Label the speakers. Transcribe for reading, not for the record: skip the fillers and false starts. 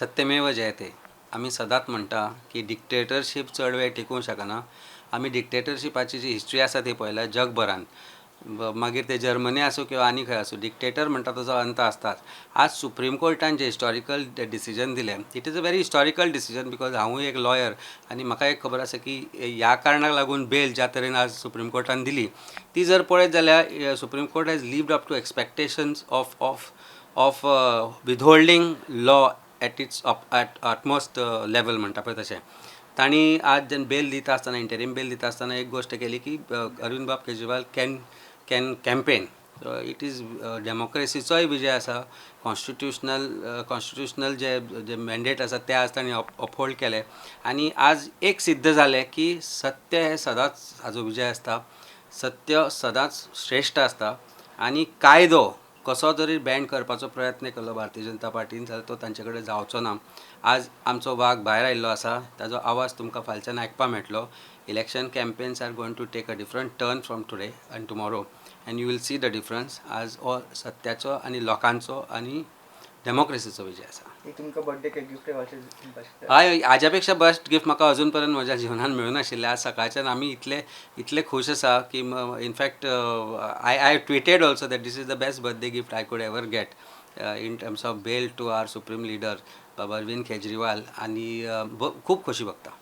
Speaker 1: सत्यमेव जयते. आमी सदांच म्हणटा की डिक्टेटरशीप चड वेळ टिकूंक शकना. आमी डिक्टेटरशिपाची जी हिस्ट्री आसा ती पळयल्या जगभरान, मागीर ते जर्मनी आसूं किंवा आनी खंय आसूं, डिक्टेटर म्हणटा ताजो अंत आसताच. आज सुप्रीम कोर्टान जे हिस्टॉरिकल डिसिजन दिलें, it is a very historical decision, because हांवूय एक लॉयर आनी म्हाका एक खबर आसा की ह्या कारणाक लागून बेल ज्या तरेन आज सुप्रीम कोर्टान दिली ती जर पळयत जाल्यार Supreme Court has lived up to expectations of withholding law at its at utmost level म्हणटा पळय तशें. तांणी आज जेन्ना बेल दिता आसतना, इंटरीम बेल दिता आसतना एक गोश्ट केली की अरविंद बाब Kejriwal can campaign. It is डेमोक्रेसीचोय Vijay आसा. कॉन्स्टिट्युशनल जे जे मॅन्डेट आसा ते आज तांणी अपहोल्ड केले आनी आज एक सिद्ध जालें की सत्य हें सदांच हाजो विजय आसता, सत्य सदांच श्रेश्ठ आसता आनी कायदो कसो जरी बँड करपाचो प्रयत्न केलो भारतीय जनता पार्टीन जाल्यार तो तांचे कडेन जावचो ना. आज आमचो वाग भायर आयिल्लो आसा, ताजो आवाज तुमकां फालच्यान आयकपाक मेळटलो. Election campaigns are going to take a different turn from today and tomorrow, and you will see the difference. आज हो सत्याचो आनी लोकांचो आनी डेमोक्रेसीचो विजय आसा.
Speaker 2: एक तुमकां बर्थडे केक गिफ्ट अशें दिवपाक शकता?
Speaker 1: हय, हाज्या पेक्षा बेस्ट गिफ्ट म्हाका अजून पर्यंत म्हज्या जिवनान मेळूं नाशिल्लें. आज सकाळच्यान आमी इतले इतले खूश आसा की in fact I tweeted also that this is the best birthday gift I could ever get in terms of bail to our supreme leader Baba Arvind Kejriwal आनी खूब खोशी भोगता.